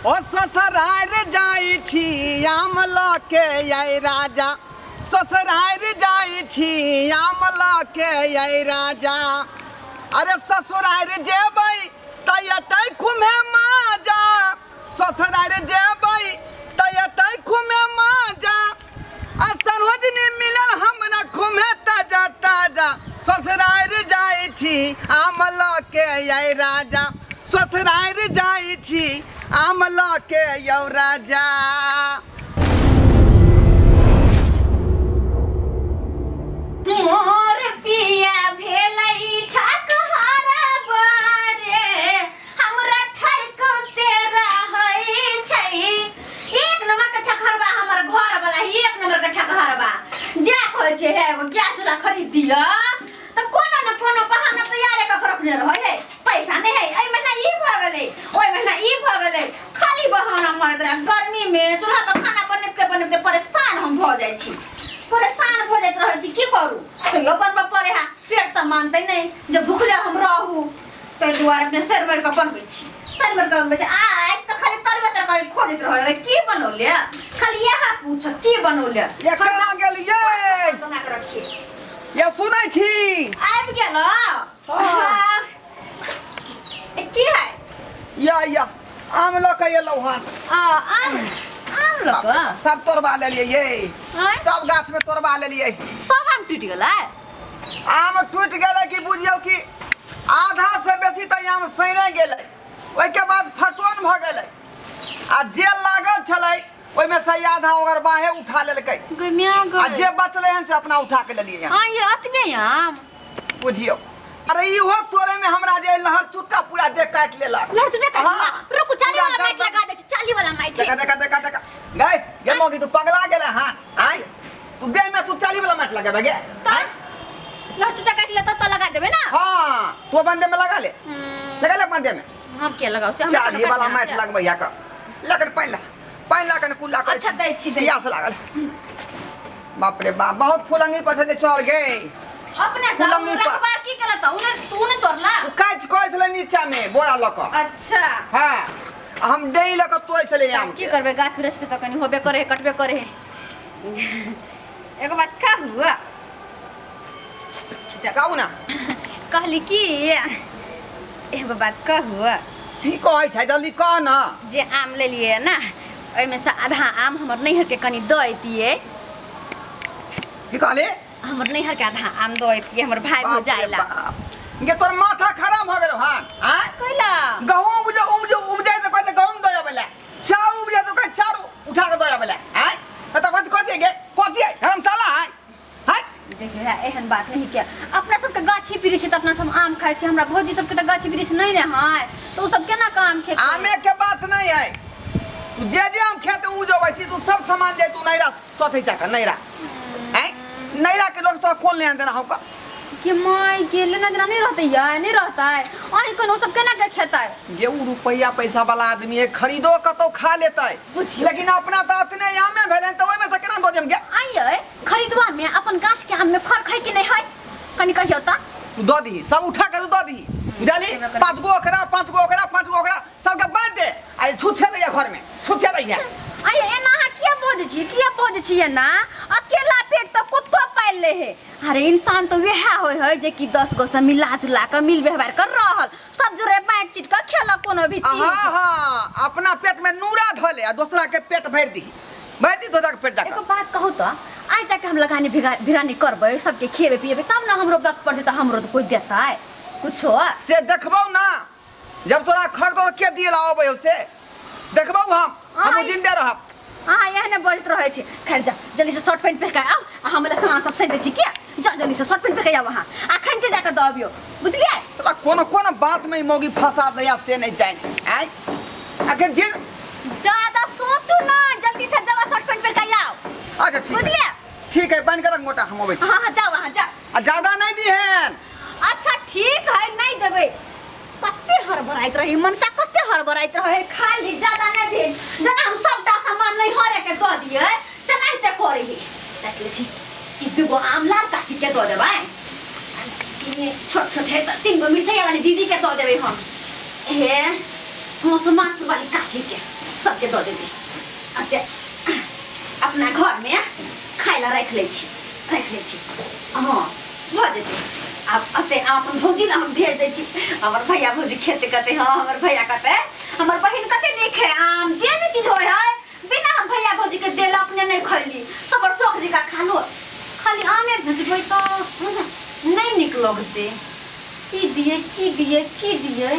ओ ससुरार जाइ छी आम लऽ के आइ राजा, ससुरार जाइ छी आम लऽ के आइ राजा। अरे ससुरार जेबै तऽ एतै खुमे माजा, ससुरार जेबै तऽ एतै खुमे माजा, आ सरोजनी मिलल हमरा खुमे ताजा ताजा। ससुरार जाइ छी आम लऽ के आइ राजा, ससुरार जाइ छी आम लऽ के यौ राजा। मोर पिया भेलै ठकहरा बारे, हमरा ठरकते रहै छै। एक नंबर के ठकहरबा हमर घर वाला, एक नंबर के ठकहरबा। जे कहै छै हे एगो गैस चूल्हा खरीद दिअ तऽ कोनो ने कोनो बहाना तैयारे कऽ के रखने रहै है। पैसा नहि है, एहि महीना ई भऽ गेलै, ओहि महीना ई भऽ गेलै, खाली बहाना मारैत रहै। गर्मी मे चूल्हा पर खाना बनबिते बनबिते परेशान हम भऽ जाइ छी, परेशान भऽ जाइत रहै छी। की करू, तैयो बनबऽ पड़े है, पेट तऽ मानतै नहि जे भुखले हम रहू। ताहि दुआरे अपने सरि मरि कऽ बनबै छी, सरि मरि कऽ बनबै छी। आइ तऽ खाली तरुए तरकारी खोजैत रहै, की बनौले, खाली इएह पूछ की बनौले। ये कहाँ गेलियै? बना कऽ रखिए। ये सुनै छी? आबि गेल। हाँ। की है? या या आम लऽ के एलहुँ हन। आ, आम आम लऽ कऽ सब तोड़बा लेलियै ये। आँय? सब गाछ में तोड़बा लेलियै। सब आम टूटि गेलै? आम टूटि गेलै कि बुझियौ कि आधा से बेसी तऽ आम सड़ि गेलै, ओहिके बाद फटोन भऽ गेलै, आ जे लागल छलै ओहिमे से आधा ओकर बाहे उठा लेलकै। गै म्या गै। आ जे बचलै हन से अपना उठा के लेलियै हन। हाँ, ये अतबे आम? बुझियौ, अरे इहो तोड़े में हमरा जे लहर चुट्टा पूरा देह काटि लेलक। लहर चुट्टा काटि हाँ। लेलक? रुकू, चाली पूरा वाला माटि गर्दन। लगा दै छी, चाली वाला माटि। देखा देखा देखा देखा गै, गे मौगी, तू पगला गेलै हन? आँय, तू देह में तू चाली वाला माटि लगेबे गे? आँय? लहर चुट्टा काटि लेतऽ तऽ लगा देबै ना। हाँ, तू अपन देह में लगा ले। लगा ले अपन देह में। हम के लगाउ से? हमरा चाली तऽ वाला काटना माटि छै। लगबै या कऽ लगन पानि ला, पानि ला कने कुल्ला करै अच्छा, छी। दै छी, दै छी। पियास लागल। बाप रे बाप, बहुत फुलंगी पर छै जे चढ़ गे। अपने से फुलंगी पर। रखबार की केला तऽ उने तू ने तोड़ला? ओ काटि करै छलै नीचा में बोरा लऽ कऽ। अच्छा। हाँ, आ हम डेई लऽ कऽ तोड़ै छलै आम की के। करबै, गाछ वृक्ष पे तऽ कनि होबे करे है, कटबे करे है। एगो बात कहू? कहू ना। कहली कि एगो बात कहू? की कहै छै, जल्दी कह ना। जे आम लेलियै ना, ओहिमे से आधा आम हमर नैहर के कनि दऽ अयतियै। की कहली? हमर नैहर के आधा आम दऽ अयतियै, हमर भाय बाप रे भौजाइ ला। बाप। गे तोर माथा खराब भऽ गेलौ हन? आँय? कैला? गहूम उपजो उपजो उपजै तऽ कहै छै गहूम दऽ अबै लए, चाउर उपजै तऽ कहै चाउर उठा कऽ दऽ अबै लए। आँय, तऽ कथी कथी गे, कथी है धर्मशाला है? है? देखियौ, है, एहन बात नहीं के अपना सबके गाछी वृक्ष तऽ अपना सब आम खाइ छी, हमरा भौजी सबके तऽ गाछी वृक्ष नहीं ने है, तऽ ओ सब केना कऽ आम खेतै? आमे के बात नहीं है, तू जे जे आम खेत उपजबै छी तू सब सामान जे तू नैरा सठै जाकर नैरा। आँय, नैरा के लोग तोरा कोन लेना देना होगा? कि माय के लेना देना नहीं रहतै यार, नहीं रहतै। अहीं कोन ओ सब केना के खेतै? ये उ रुपैया पैसा वाला आदमी है, खरीदो कतौ खा लेतै। बुझियौ। लेकिन अपना तऽ अपने आमे भेलै तऽ ओहिमे से केना दऽ देम गे? आइयै, खरीदुआ में अपन गाछ के आम में फर्क है कि नहीं है, कनि कहियौ तऽ। तू दऽ दही, सब उठा के तू दऽ दही, बुझलही? देबे करबै। 5 गो ओकरा, 5 गो ओकरा, 5 गो ओकरा, सबके बाँटि दे। आ ई छुच्छे रहिया घर में, छुच्छे रहिया। आइयै, एना अहाँ किया बजै छी, किया बजै छी एना? अकेला पेट तऽ कुत्तो पालि लै है। अरे इंसान तऽ वएह होइ है जे कि 10 गो से मिला जुला कऽ मिल व्यवहार कर रहल, सब जोरे बाँटि चीट कऽ खेलक कोनो भी चीज। हाँ हाँ, अपना पेट में नूरा धऽ ले आ दोसरा के पेट भरि दी, भरि दी दोसरा के पेट जाकर। एगो बात कहू तऽ, आइ जाके हम लगानी भिरानी करबै, सबके खिएबै पिएबै, तब ने हमरो वक्त पड़तै तऽ हमरो तऽ कोइ देतै कुछो। से देखबौ ना, जब तोरा खरीदो के दिए ला अबै हो से देखबौ हम, हम आइ। जिंदे रहब। अहाँ एहने बजैत रहै छी। खैर जा, जल्दी से शर्ट पैंट पहिर कऽ आउ, आ हम लए सामान सब सैंत दै छी। किया जाउ, जल्दी से शर्ट पैंट पहिर कऽ आउ अहाँ, आ अखन जाकऽ दऽ अबियौ, बुझलियै? तोरा कोनो कोनो बात में ई मौगी फंसा दैया से नहीं जानि। आँय, अखन जे ज्यादा सोचू ना, जल्दी से जाओ शर्ट पैंट पहिर कऽ आउ। अच्छा ठीक है। बुझलियै? ठीक है, बन के रख मोटा, हम अबै छी। हाँ हाँ, जाओ अहाँ जाओ। आ ज्यादा नहीं दिहन। अच्छा ठीक है, नहीं देबै। कते हड़बड़ाइत रही मनसा, कते हड़बड़ाइत रहे, खाली ज्यादा नहीं दे, जेना हम सबटा सामान नहीं हरे के दऽ दियै तेनाहिते करै है। देख लै छी, ई दूगो आम लाल काकी के दऽ देबै, ई छोट छोट है तऽ 3 गो मिरचाई वाली दीदी के दऽ देबै हम। हे मौसमात वाली काकी के सबके दऽ देबै अते अपना घरमे खाय ला राखि लै छी, राखि लै छी। हँ, भऽ जेतै। आब अते अपन भौजी ला हम भेज दै छी। हमर भैया भौजी खेतै, कहतै हँ हमर भैया कहतै हमर बहिन कते नीक है। आम जे भी चीज होइ है बिना हम भैया भौजी के देल अपने नहीं खैली, सब शौक जी का खालो। खाली आमे भेजबै तऽ नहीं नीक लगतै। की दियै, की दियै, की दियै?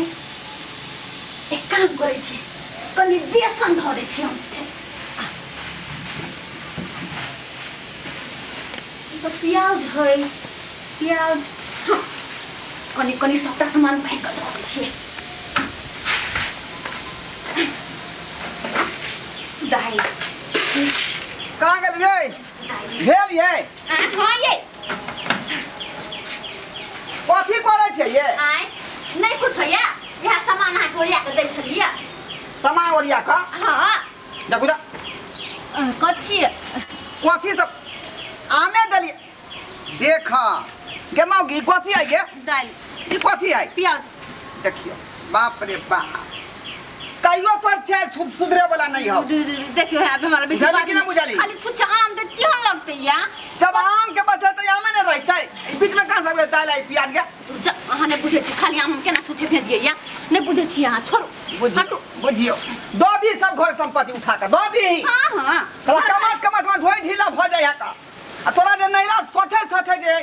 एक काम करै छी, कनि बेसन धऽ दै छी हम। ई तऽ प्याज है, प्याज। हाँ, कनि कनि सबटा सामान बाँटि कऽ धऽ दै छियै। दालि। कहाँ गेलियै? भेल ये? हाँ ये। कथी करै छै ये? आँय, नहि कुछ होइया, इएह सामान अहाँके ओरिया कऽ दै छलियै। सामान ओरिया कऽ? हाँ। देखू तऽ। कथी? कथी सब आमे देलियै? देख गे मौगी, कथी आइ गे? दालि। ई कथी आइ? प्याज। देखियौ, बाप रे बाप, कहियो तोर चारि सुधरे वाला नहीं हो। देखियो है, अब हमरा बेसी बुझाली बात कि ना बुझाली? खाली छुच्छ आम दे केहन लगतै या? जब आम के बचल तऽ आमे ने रहतै, ई बीच में कहाँ सब दालि आई प्याज गे? जा, अहाँ नहि बुझै छी, खाली आम हम केना छुच्छे भेजियै या? नहि बुझै छी अहाँ, छोड़ू। बुझियौ, हटू। बुझियौ, दऽ दी सब घर संपत्ति उठा कऽ दऽ दी। हाँ, हाँ। तोरा कमात कमात में ढोई ढीला भऽ जाइ है का, आ तोरा जे नैरा सोठे सोठे जे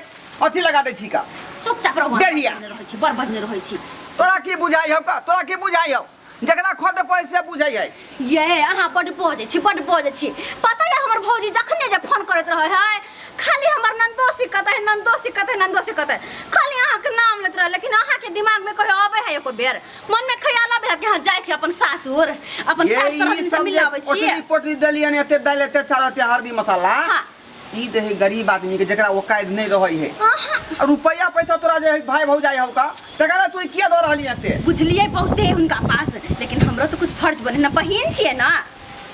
अथी लगा दै छी का। चुपचाप रहू, अहाँ देरिया। बजने रहै छी, बड़ बजने रहै छी। तोरा की बुझाइ हौ का? तोरा की बुझाइ हौ? जकरा खोट पैसे बुझै है। ये अहाँ बड बजै छी, बड बजै छी। पता ये हमर भौजी जखने जे फोन करैत रहै है, खाली हमर ननदोसी कतै, ननदोसी कतै, ननदोसी कतै, खाली अहाँके नाम लैत रहै। लेकिन अहाँके दिमागमे कहियो अबै है एको बेर मनमे ख्याल अबै है कि अहाँ जाइ छी अपन सासुर, अपन ये सास ई ससुर से सब जे मिलाबै छी? पोटरी पोटरी देलियन, एते दालि, एते चाउर, एते हल्दी मसाला। हाँ। ई दे गरीब आदमी के जकरा औकात नहीं रहै है। हाँ। रुपया पैसा तोरा जे भाई भौजाई हौ का, तकरा तू किया दऽ रहली एते? बुझलियै बहुते है हुनका पास, लेकिन हमरो तो कुछ फर्ज बने ना, बहिन छियै ना।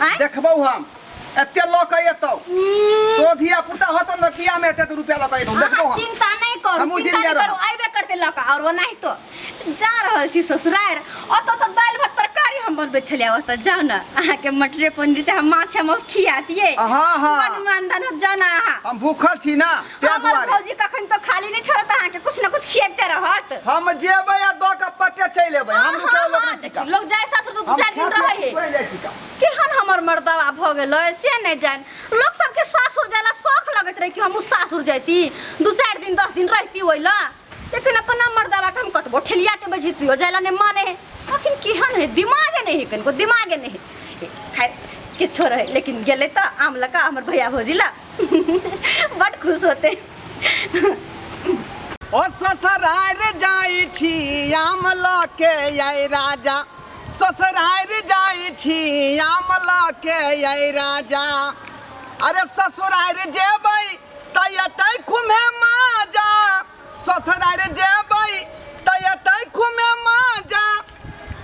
आँय? देखबौ हम एते लऽ के एतौ, तो धिया पुता होतौ न पिया में एते तो रुपया लऽ के एतौ, देखबौ अहाँ हम। चिंता नहीं करू, हमहूँ चिंता जिंदा नहीं करू, रहब। अयबे करते लऽ कऽ। और ओनाहि तो जा रहल छी ससुरारि, ओतऽ तऽ दालि भात तरकारी हम बनबै छलियै, ओतऽ जाउ ने अहाँके मटरे पनीर चाहे माछ माउस खिया दियै। हाँ, हाँ। बड मानधन होत, जाउ ने अहाँ। हम भूखल छी ना, ताहि हमर दुआरे। भौजी कखन तो खाली नहीं छोड़त, अहाँके कुछ न कुछ खियाबते रहत। हम जेबै आ दऽ कऽ पते चलि एबै, हम हाँ, रुकै हाँ, लोक हाँ, नहि छिका। लोग जाय सासुर तऽ दू हम चारि दिन खा रहै पी है। कऽ जाइ छिका। केहन हमर मर्दवा भऽ गेलै से नहि जानि। लोक सबके सासुर जाला शौख लगैत रहै कि हमहूँ सासुर जैती, दू चारि दिन 10 दिन रहती ओहि ला, लेकिन अपना मर्दवा के हम कतबो ठेलिया के बेजतियो जाय ला नहीं माने है। अखन केहन है, दिमागे नहीं है, कनिको दिमागे नहीं है। खैर किछो रहे, लेकिन गेलै तऽ आम लऽ कऽ हमर भैया भौजी ला बड खुश होते। ओ ससुरार जाइ छी आम लऽ के आइ राजा, ससुरार जाइ छी आम लऽ के आइ राजा। अरे ससुरार जेबै तऽ एतै खुमे माजा, ससुरार जेबै तऽ एतै खुमे माजा,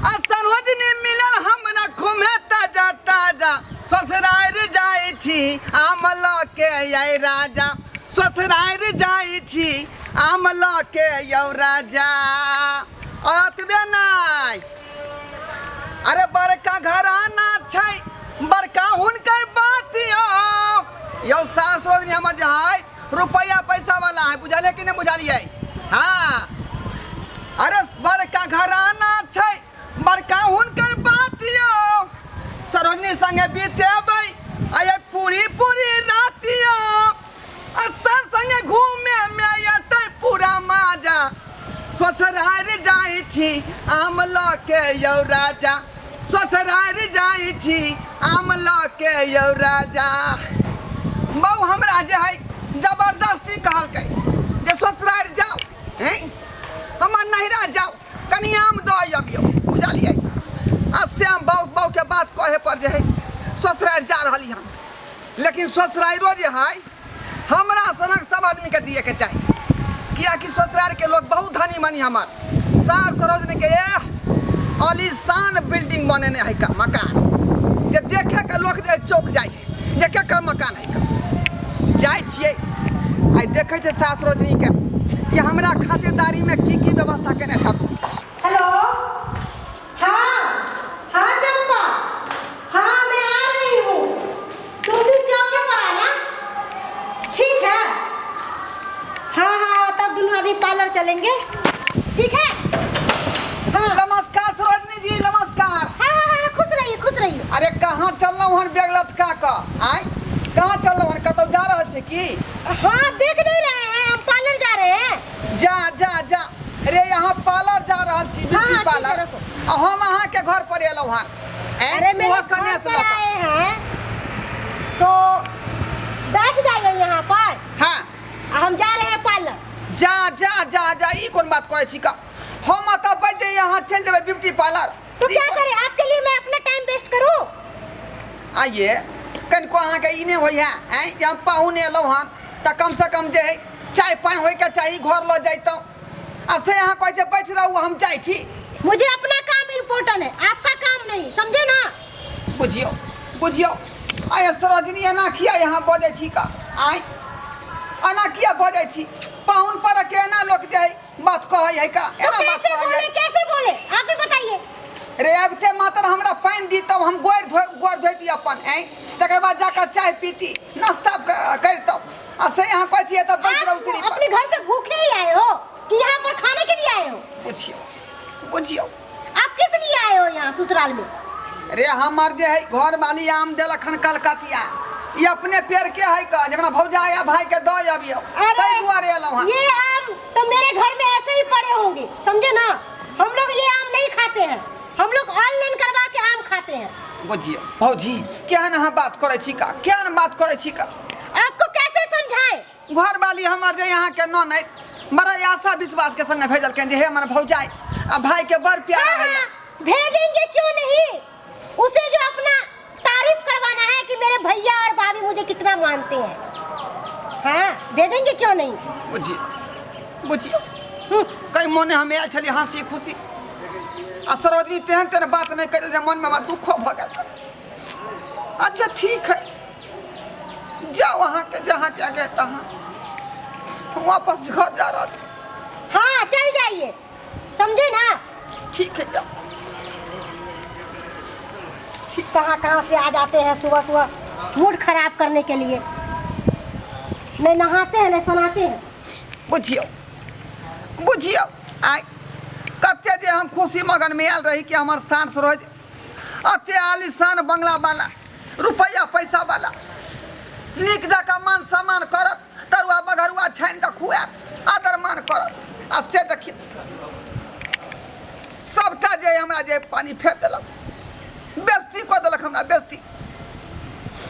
आ सरोजनी मिलल हमरा खुमे ताजा ताजा। ससुरार जाइ छी आम लऽ के आइ राजा, ससुरार जाइ छी आम लऽ के यौ राजा। एतबे नहि, अरे बड़का घराना छै, बड़का हुनकर बात यौ, यौ सास सरोजनी हमर जे है रुपया पैसा वाला है, बुझलियै कि नहि बुझलियै? हाँ, अरे बड़का घराना छै, बड़का हुनकर बात यौ, सरोजनी संगे बितेबै आय पूरी पूरी रात यौ, आ सर संगे घूमे में एतै पूरा माजा। ससुरार जाइ छी आम लऽ के यौ राजा, ससुरार जाइ छी आम लऽ के यौ राजा। बौ हमरा जे है जबरदस्ती कहलकै जे ससुरार जाउ, हैं हमर नैहरा जाउ, कनि आम दऽ अबियौ, बुझलियै? आ श्याम बौ बौ के बात कहे पर जे है ससुरार जा रहली हन, लेकिन ससुरारो जे है हमरा सनक सब आदमी के दिए के चाही, कियाकि ससुरार के लोग बहुत धनी मनी। हमर सार सरोजनी के आलीशान बिल्डिंग बनेने है का मकान, जे देखे के लोग जे चौक जाय है जे केकर मकान है का। जाइ छियै आइ देखै छै सास सरोजनी के कि हमरा खातिरदारी में की की व्यवस्था केने छथु। हेलो, हाँ कहाँ चललहुँ हन बैग लटका कऽ? आँय, कहाँ चललहुँ हन? कतहु जा रहल छी की? हाँ, देख नहीं रहे हैं, हम पार्लर जा रहे हैं। जा जा जा रे, यहाँ पार्लर जा रहल छी, हाँ, ब्यूटी हाँ, ठीक है, पार्लर। रखो। आ हम अहाँके घर पर एलहुँ हन। आँय, अरे मेरे ओहो घर सनेस पर लऽ कऽ। आए हैं तो बैठ जाइए यहाँ पर। हाँ, हम जा रहे हैं पार्लर। जा जा जा जा, ई कोन बात करै छी का? हम एतऽ बैठ जाइए, अहाँ चलि जेबै ब्यूटी पार्लर। तो ई क्या कोन- करें, आपके लिए मैं अपना टाइम वेस्ट करूं? आइए, कनिको अहाँके ई नहि होइए आँय जे हम पाहुन एलहुँ हन तऽ कमसँ कम जे है चाय पानि होइके चाही, घर लऽ जैतहुँ, आ से अहाँ कहै छै बैठ रहू हम जाइ छी। मुझे अपना काम इम्पोर्टेंट है, आपका काम नहीं, समझे ना? बुझियौ बुझियौ, आय सरोजनी, एना किया यहाँ बजै छी का? आँय, एना किया बजै छी? पाहुन पर के एना लोक जे है बात कहै है का? तो एना बात कैसे कहै बोले, है? कैसे बोले, आप ही बताइए। रे आबिते मात्र हमरा पानि दी तब हम गोड़ धो गोड़ धोती अपन, आँय, तकर बाद जाकर चाय पीती, नाश्ता करितहुँ, आ से अहाँ कहै छियै तऽ बैठ रहू आप सीढ़ी पर। अपने घर से भूखे ही आए हो कि यहाँ पर खाने के लिए आए हो? बुझियौ बुझियौ, आप किस लिए आए हो यहाँ ससुराल में? रे हमर जे है घर वाली आम देलक हन कलकतिया, ई अपने पेड़ के है का, जे हमरा भौजाई आ भाई के दऽ अबियौ, ताहि दुआरे एलहुँ हन। ये आम तो मेरे घर में ऐसे ही पड़े होंगे, समझे ना? हम लोग ये आम नहीं खाते हैं, हम लोग ऑनलाइन करवा के आम खाते हैं। बुझियौ भौजी, केहन अहाँ बात करै छी का? केहन बात करै छी का? आपको कैसे समझाए? घर वाली हमर जे यहाँ के ननैद बड़ा आशा विश्वास के संगे भेजलखिन जे हे हमर भौजाई आ भाई के बड़ प्यारा हाँ, है। हाँ, भेजेंगे क्यों नहीं, उसे जो अपना तारीफ करवाना है कि मेरे भैया और भाभी मुझे कितना मानते हैं। हाँ, भेजेंगे क्यों नहीं? बुझियौ बुझियौ, कई मोने हम आयल छलियै हंसी खुशी, आ सरोजनी तेहन तेहन बात नहि करै जे मनमे हमरा दुखो भऽ गेल। अच्छा ठीक है, जाओ अहाँके जहाँ जाके तहाँ, हम वापस घर जा रहल छी। हाँ चल जाइए, समझे ना? ठीक है, जाओ। कहाँ कहाँ से आ जाते हैं सुबह सुबह मूड खराब करने के लिए, नहीं नहाते हैं नहीं सुनाते हैं। बुझियौ बुझियौ, आइ कते जे हम खुशी मगन में आयल रही कि हमर साँझ सरोज अते आलीशान बंगला वाला, रुपैआ पैसा वाला, नीक जकाँ मान सम्मान करत, तरुआ बघरुआ छानि कऽ खुआयत, आदर मान करत, आ से देखियौ सबटा जे हमरा जे पानि फेर देलक, बेइज्जती कऽ देलक हमरा, बेइज्जती।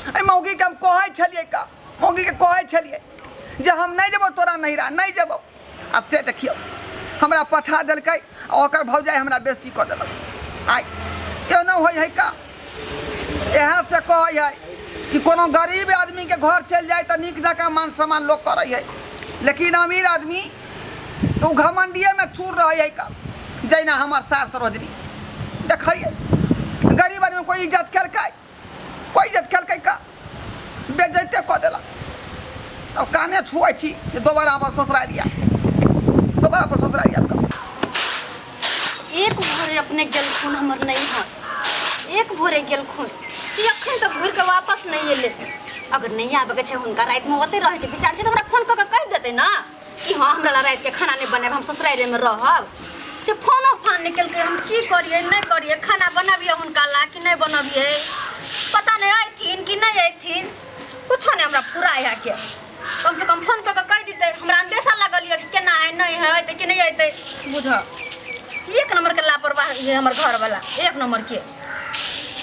एहि मौगीके हम कहै छलियै का, मौगीके कहै छलियै जे हम नहि जेबौ तोरा नैहरा, नहि जेबौ, आ से देखियौ हमरा पठा देलकै आ ओकर भौजाइ हमरा बेइज्जती कऽ देलक। आइ एना होइ है का? इएह से कहै है कि कोनो गरीब आदमीके घर चलि जाइ तऽ नीक जकाँ मान सम्मान लोक करै है, लेकिन अमीर आदमी तऽ ओ घमंडिएमे चूर रहै है का, जहिना हमर सार सरोजनी देखैयै गरीब आदमी कोइ इज्जत केलकै, कोइ इज्जत केलकै का? बेइज्जते कऽ देलक। अब काने छुआइ छी जे दोबारा हमर ससुरारि आयब, दोबारा अपन ससुरारि आयब। एक भोरे अपने गेलखुन हमर नैहर, एक भोरे गेलखुन से अखन तक घुरि के वापस नहीं एलै। अगर नहीं आबे के छै हुनका रातिमे ओतै रहैके विचार छै तऽ हमरा फोन कऽ के कहि देतै ना कि हाँ हमरा ला रातिके खाना नहि बनायब, हम ससुरारिमे रहब। से फोनो फान नहि केलकै। हम की करियै नहि करियै, खाना बनबियै हुनका ला कि नहि बनबियै, पता नहि अयथिन कि नहि अयथिन, कुछो नहि हमरा फुराय है के। कम से कम फोन कऽ के कहि देतै, हमरा अंदेशा लागल यऽ कि केना है नहि है, अयतै कि नहि अयतै। बुझ एक नंबर के लापरवाही है हमर घरवाला, एक नंबर के,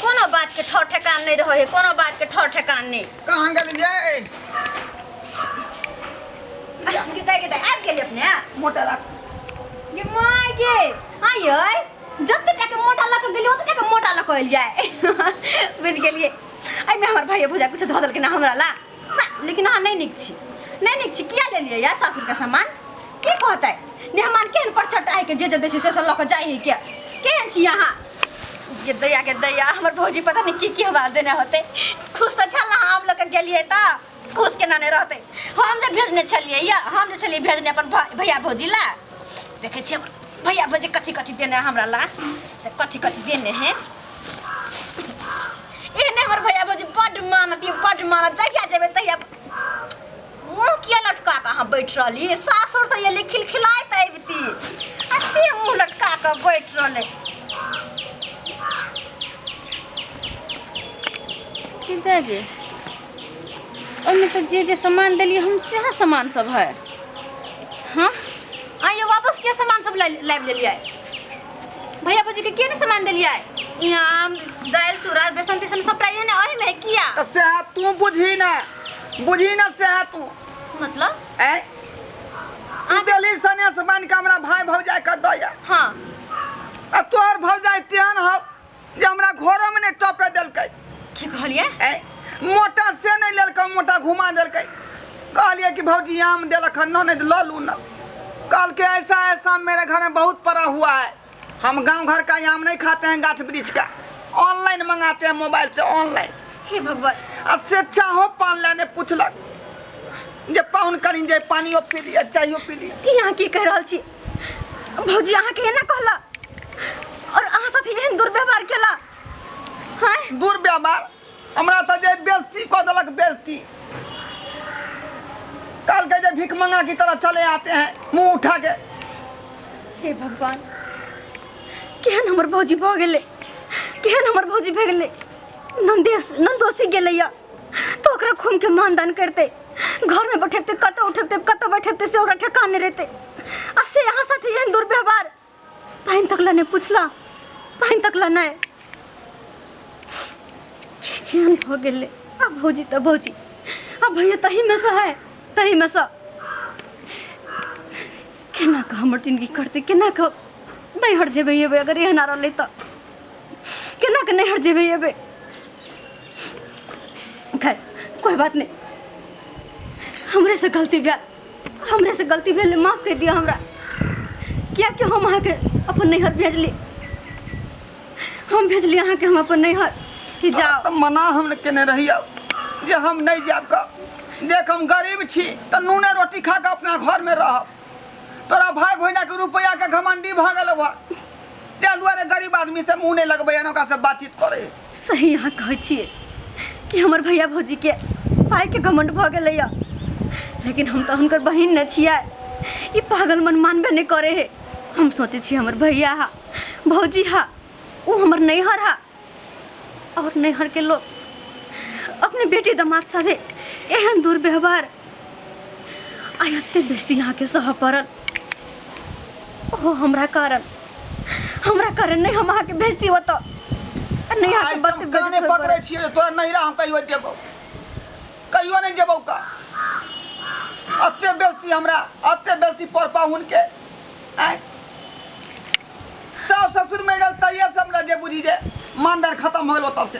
कोनो बात के ठौर ठेकान नहीं रहे है, कोनो बात के ठौर ठेकान नहीं। कहाँ गेलियै? गिदा गिदा आबि गेलियै अपने? मोटा राख। गे my गे, आइयै जते टाके मोटा लऽ कऽ गेलियै ओते टाके मोटा लऽ कऽ एलियै। बुझि गेलियै, एहिमे हमर भैया भौजा किछु धऽ देलखिन हमरा ला, लेकिन अहाँ नहि नीक छी, नहि नीक छी, किया लेलियै या सासुरके सामान? की कहतै मेहमान केहन परचट आइ के जे जे दै छै से सब लऽ कऽ जाइ है के, केहन छी अहाँ? गे दैया गे दैया, हमर भौजी पता नहि की की हमरा देने होतै। खुश तऽ छल हम लऽ कऽ गेलियै तऽ खुश केना नहि रहतै? हम जे भेजने छलियै या हम जे छलियै भेजने अपन भैया भौजी ला, देखै छियै हमर भैया भौजी कथी कथी देने हमरा ला, से कथी कथी देने है। एहने हमर भैया भौजी बड्ड मानत, बड्ड मानत, जहिया जेबै तहिया मुँह किया लटका कऽ अहाँ बैठ रहली? सासुर से एली खिलखिलाइत अबिती आ से मुँह लटका कऽ बैठ रहलै। की जे ओहिमे तऽ जे जे सामान देलियै हम सएह सामान सब है। हाँ, आइयो वापस के सामान सब लाबि लेलियै? भैया भौजी के किया नहीं सामान देलियै? यहाँ आम, दालि, चूड़ा, बेसन तेसन सबटा एहने ओहिमे किया? तऽ सएह तू बुझही ना, बुझही ना सएह तू। मतलब? ऐ तू देली सनेस बान्हि कऽ हमरा भाय भौजाइ के दऽ। हाँ। आ तोहर भौजाइ तेहन हौ जे हमरा घरोमे नहि टपे देलकै। की कहलियै? ऐ मोटा से नहि लेलकै, मोटा घुमा देलकै। कहलियै कि भौजी आम देलक हन, नहि लऽ लू ना। कहलकै ऐसा ऐसा मेरे घर में बहुत पड़ा हुआ है, हम गांव घर का आम नहीं खाते हैं, गाछ वृक्ष का ऑनलाइन मंगाते हैं मोबाइल से ऑनलाइन। हे भगवान। आ स्वेच्छा हो पान लेने पूछलक जे पाहुन करी जे पानियो पी लिअ, चायो पी लिअ। ई अहाँ की कहि रहल छी भौजी? अहाँके एना कहला और अहाँ साथे एहन दुर्व्यवहार केला? हाँ, दुर्व्यवहार हमरा तऽ जे बेइज्जती कऽ देलक, बेइज्जती। कहलकै जे भीख मंगा की तरह चले आते हैं मुंह उठा के। हे भगवान, केहन हमर भौजी भऽ गेलै, केहन हमर भौजी भऽ गेलै। नंदेश नंदोसी गेलैया तऽ ओकरा घूम के मानदान करतै, घरमे बैठेतै, कतऽ उठेतै, कतऽ बैठेतै, से ओकरा ठेकान नहि रहतै। आ से अहाँ साथे एहन दुर्व्यवहार, पानि तक ला नहि पुछला, पानि तक ला नहि। केहन भऽ गेलै आ भौजी? तऽ भौजी आ भैया तहीमे सँ है, तहीमे सँ केना कऽ हमर जिंदगी करतै? केना कऽ नैहर जेबै एबै? अगर एहना रहलै तऽ केना कऽ नैहर जेबै एबै? खैर, कोई बात नहीं, हमरे से गलती भेल, हमरे से गलती भेल, माफ कर दिअ हमरा। कियाकि हम अहाँके अपन नैहर भेजली, हम भेजली अहाँके हम अपन नैहर कि जाओ। तऽ मना हम केने रहियौ जे हम नहि जायब कऽ। देख, हम गरीब छी तऽ नूने रोटी खा कऽ अपना घरमे रहब। तोरा भाय भैया के रुपैआ के घमंडी भऽ गेलौ हँ, ताहि दुआरे गरीब आदमी से मुँह नहि लगबैया, ने ओकरा से बातचीत करै। सही अहाँ कहै छियै कि हमर भैया भौजीके पाइके घमंड भऽ गेलैया, लेकिन हम तऽ हुनकर बहिन नहि छियै। ई पागल मन मानबे नहि करै है। हम सोचै छियै हमर भैया हा, भौजी हा, ओ हमर नैहर हा, और नैहर के लोग अपने बेटी दामाद साथे एहन दुर्व्यवहार, आइ एते बेइज्जती अहाँके सहऽ पड़ल। ओहो हमरा कारण, हमरा कारण नहि हम अहाँके भेजती ओतऽ नहि आइ अहाँके सब बत्ते काने बेइज्जत होय पकड़ै पड़ल। छियै जे तोरा नैहरा हम कहियो जेबौ, कहियो नहि जेबौ का। एते बेइज्जती हमरा, एते बेइज्जती पर पाहुन के। आँय, सास ससुर मरि गेल तहिये से हमरा जे बुझी जे मानदान खत्म भऽ गेल ओतऽ से,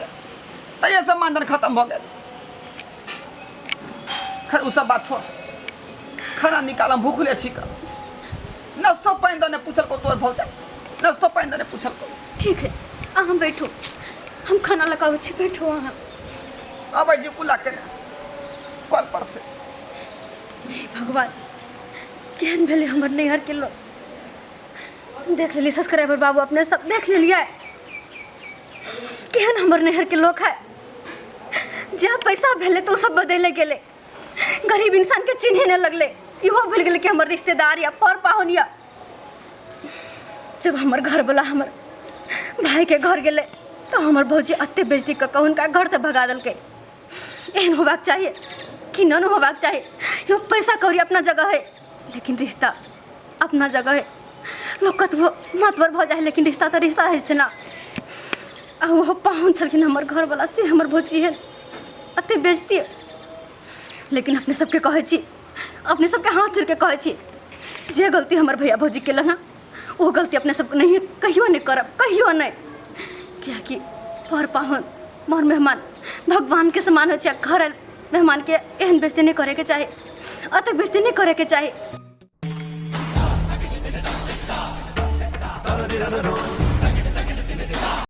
तहिये से मानदान खत्म भऽ गेल। खैर, ओ सब बात छोड़, खाना निकाल, हम भूखले छी का। नाश्तो पानि दने पूछलको तोर भौजा, नाश्तो पानि दने पूछलको। ठीक है, अहाँ बैठू, हम खाना लगाबै छी, बैठू अहाँ। अबै छी कुला के कल पर से। हे भगवान, केहन भेलै हमर नैहर के लोग? देख लेलियै सब्सक्राइबर बाबू, अपने सब देख लेलियै केहन हमर नैहर के लोग है। जहाँ पैसा भेलै तऽ ओ सब बदलि गेलै, गरीब इंसान के चिन्हे नहि लगलै, इहो भूलि गेलै कि हमर रिश्तेदार या पर पाहुन या। जब हमर घरवला हमर भाईके घर गेलै तऽ हमर भौजी एते बेइज्जती कऽ कऽ हुनका घरसँ भगा देलकै। एहन होबाक चाही कि न होबाक चाही? यो पैसा कौड़ी अपना जगह है, लेकिन रिश्ता अपना जगह है। लोग कतबो मातबर भऽ जाइ है, लेकिन रिश्ता तऽ रिश्ता होइ छै ने। आ ओहो पाहुन छलखिन हमर घरवला, से हमर भौजी है एते बेइज्जती। लेकिन अपने सबके कहै छी, अपने सबके हाथ जोड़िके कहै छी, जे गलती हमर भैया भौजी केलनि हँ ओ गलती अपने सबके नहीं कहियो नहि करब, कहियो नहि। कियाकि पर पाहुन मर मेहमान भगवानके समान होइ छै। घर आयल मेहमानके एहन बेइज्जती नहि करैके चाही, एतेक बेइज्जती नहि करैके चाही।